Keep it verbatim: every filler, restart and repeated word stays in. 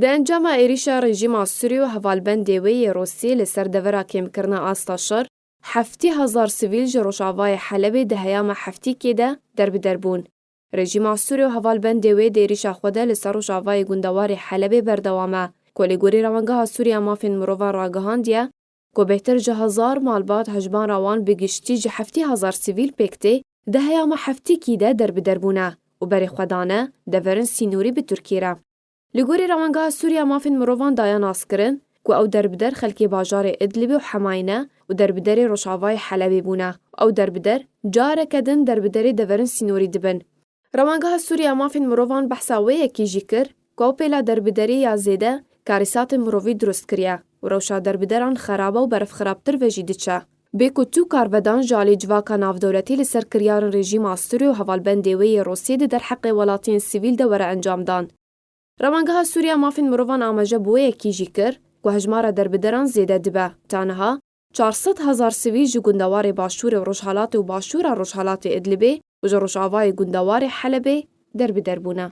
Di encama êrîşa rejîma Sûrî û hevalbendê wê yê Rûsî li ser devera kêmkirina asta şer, heftê hezar sivîl ji rojavayê Helebê di heyama heftîkê de derbider bûn. Rejîma Sûrî û hevalbendê wê di êrîşa xwe de li ser rojavayê gundewarê Helebê berdewam e, ku li gorî Rewangeha Sûrî ya Mafên Mirovan ragihandiye, ku bêhtir ji hezar malbat hejmara wan bi giştî ji heftê hezar sivîl pêk tê, di heyama heftîkî de derbider bûne û berê xwe dane deverên sînorî bi Tirkiyê re. Li gorî Rewangeha Sûriya Mafên Mirovan daye naskirin ku ew derbider xelkê bajarê Idlibê û Hemayî ne û derbiderê rojavayê Helebê bûne. Ew derbider careke din derbiderê deverên sînorî dibin. Rewangeha Sûriya Mafên Mirovan behsa wê yekê jî kir ku ew pêla derbiderî ya zêde karîsatên mirovî dirust kiriye û rewşa derbideran xerab e û berfxirabtir ve jî diçe. Bê ku tu karvedan ji alî civaka navdewletî li ser kiryarên rejîma Sûrî û hevalbendê wê yê Rûsî di derheqê welatiyên sivîl de were encamdan. Rewangeha Sûriya Mafên Mirovan amaje bi wê yekê jî kir ku hejmara derbideran zêde dibe. Ta niha çar sed hezar sivîl ji gundewarê Başûrê û Rojhelatê û Başûra Rojhelatê Idlibê û ji rojavayê gundewarê Helebê derbider bûne.